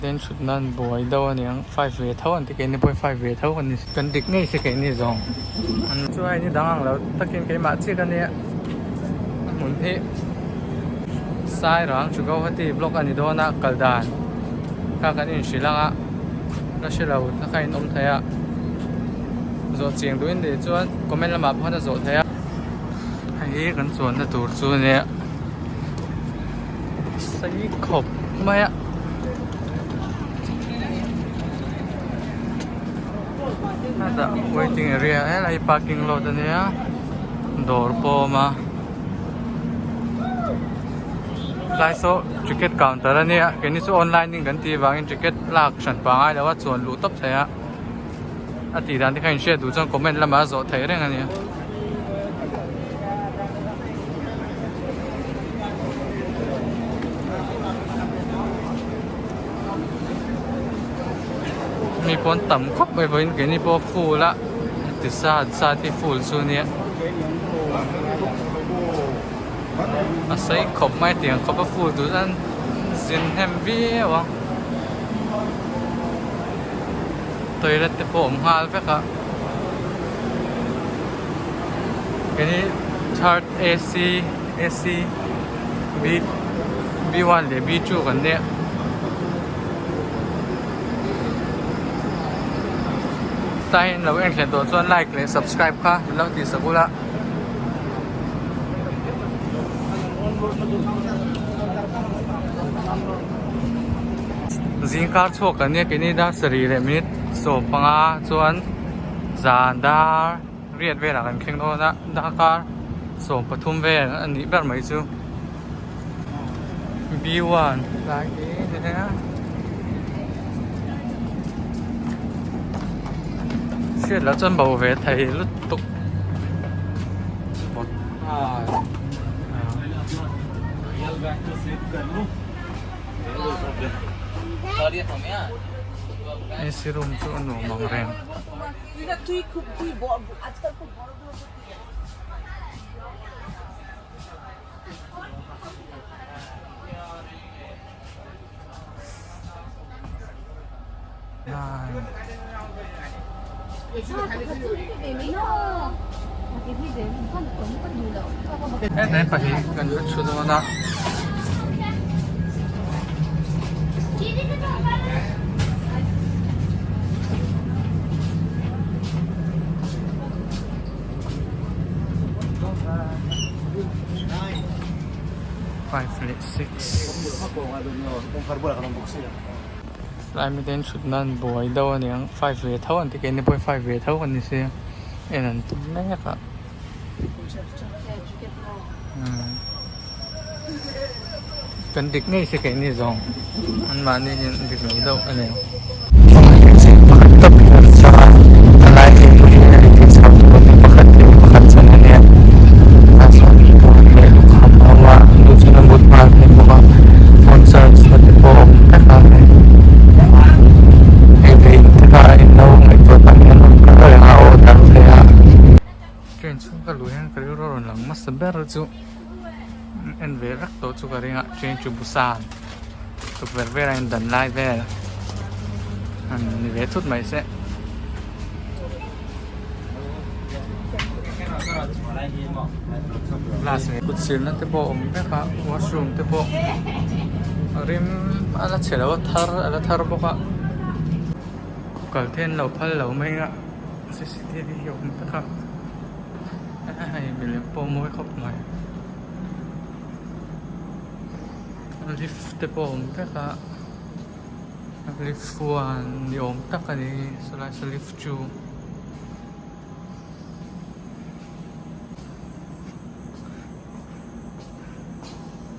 Ten thut nan buai deuh a niang five ve tho an ti keini pawhin five ve tho kan ni kan dik ngei se keini zawng an chu a ini dang ang lo takin keimah chiah ka nia a hmun hi Sairang chu Guwahati block a ni dawn a kal dan kha kan inhrilh ang a la hre lo ta kha in awm thei a zawh chiang duhin leh chuan comment lamah pawh khan a zawh thei a hei hi kan chuanna tur chu a nia. Sei khawp mai a hetah waiting area helai hi parking lot ania dawr pawh a awm a tlai saw ticket counter ania keini chu online in kan tih avangin ticket lak hran pangai lo a chuan luh tawp theih a a tih dan te kha in hriat duh chuan comment lamah a zawh theih reng ania. Mi pawn tam khawp mai vawiin keini pawh full a ti zat zat hi full chu ania a sei khawp mai tiang khawp a full tur chuan zin hnem viau ang toilet te pawh a awm nghal vek a. Keni third AC AC B B1 leh B2 kan nia. Tlai in lo en thlen tawh chuan like leh subscribe kha min lo tih sak ula. Zingkar chhuak kan nia keini dar sarih leh minute 15 chuan zan dar riat velah kan thleng dawn a darkar 13 vel a nih ber mai chu B1 lai hi nia hriat loh chuan bo ve thei lutuk AC room chu a nuam ang reng. Hetlai pahnih kan la thu dawn a. Five leh six tlai mi ten thut nan buai deuh a niang five ve tho an ti keini pawhin five ve tho kan ni sia en an tum mek a. Kan dik ngei se keini zawng an mahni hian dik lo deuh a ni. Pakhat tawp hi an chang a a lai thei pawh hi a inti chho tur hi pakhat leh pakhat chan a nia a chuan puan leh lukham a awm a duh chuan a mut nghal thei bawk a phone charge na te pawh a awm vek a hei hei leh in te kha in lo ngaihtuah tan hian awm kar reng a order theih a. Train chhung ka luh hian ka rilru a rawn lang hmasa ber chu en ve vek tawh chu ka ring a train chu Busan tukverh velah hian dan lai vel han ni ve thut mai se. Glass leh kut silna te pawh a awm vek a washroom te pawh a rim a la chhe lo a thar a la thar bawk a kal te an lo phal lo mai a. Cctv hi a awm vek a hei milem pawh a mawi khawp mai lift te pawh a awm vek a lift one ni awm tak a ni sawlai saw lift two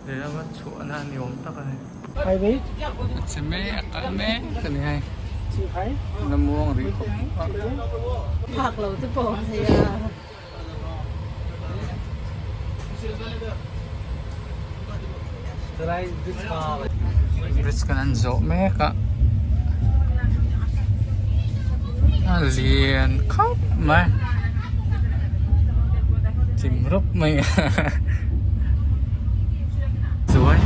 lehlam a chhuahna ni awm tak a ni. A che mek a kal mek a ni hei la muang rih khawp a. Phak lo te pawh awm thei a. Bridge kan an zawh mek a a lian khawp mai chim rup mai a. Chuai.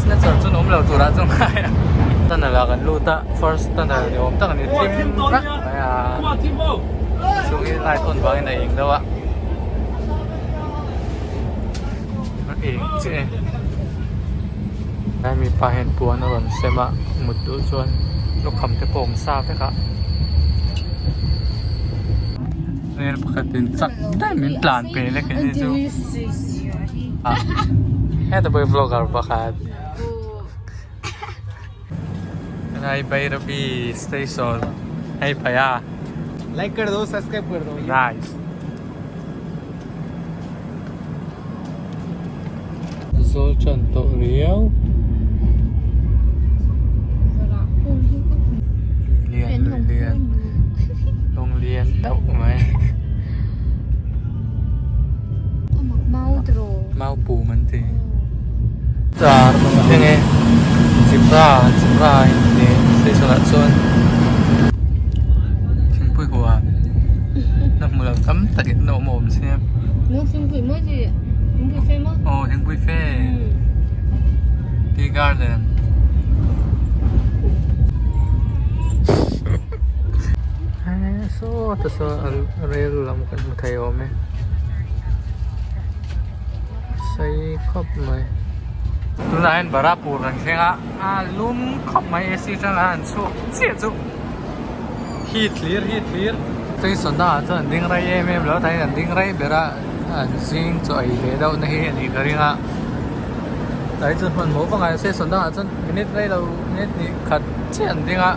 Snatcher chu an awm lo turah chu ngai a. Tunnel ah kan lut a, first tunnel ni awm tak a ni, thim vek mai a. Chhung hi light on vangin a eng deuh a. A eng chiah e. Lai mipa hian puan a rawn sem a, mut duh chuan lukham te pawh a awm sa vek a. Hmel pakhatin chak daih min tlan pe lek e hei chu. Heta pawh hi vlogger pakhat. Helai Bairabi station hei phei a. Like kar do subscribe kar do. Nice. Zawl tan tawh riau. Lian lui lian lawng lian deuh mai. Mau pum an ti. Car kan thleng e zebra zebra a inti station ah chuan thingpui huan na hmu lo tam takin a awm awm sia. Aw thingpui fe tea garden. Saw ta saw a rel lam kan hmu thei awm e sei khawp mai tunah hian Barapur kan thleng a a lum khawp mai AC atanga an chhuak chiah chu heat hlir heat hlir station dangah chuan an ding rei em em lo a tah hian an ding rei ber a an zing chaw ei ve deuh na hi a nih ka ring a tah hi chuan hmanhmawh vak a station dangah chuan minute rei lo minute hnih khat chiah an ding a.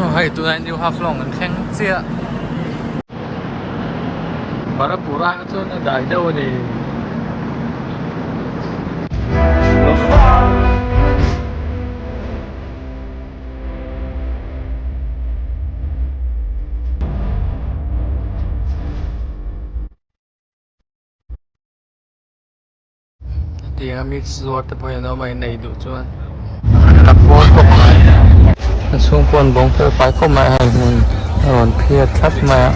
Aw hei tunah hian New Haflong an thleng chiah Barapur ah chuan a dai deuh a ni. Hetiang a mix zuar te pawh hi an awm a in ei duh chuan a pawl khawp mai a chhung pawh an bawng fel fai khawp mai a hei hmun a rawn phiat thlap mai a.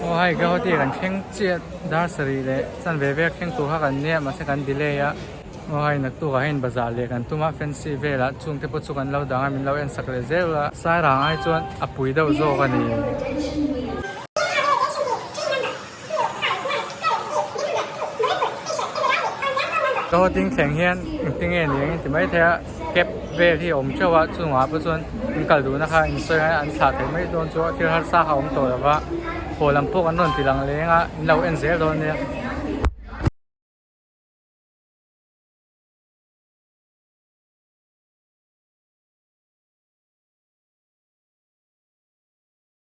Aw hei Guwahati kan thleng chiah dar sarih leh chanve vel thleng tur kha kan nia mahse kan delay a aw hei naktuk ah hian bazar leh kan tum a fancy velah chung te pawh chu kan lo dang a min lo en sak leh zel a sairang ai chuan a pui deuh zawk a ni. Chaw ding thleng hian engtin nge ni ang ti mai thei a cab vel hi a awm theuh a chungah pawh chuan an kal duhna kha in sawi a an thlah thei mai dawn chu a thil harsa kha a awm tawh lo va haw lam pawh kan rawn ti lang leng a in lo en zel dawn nia.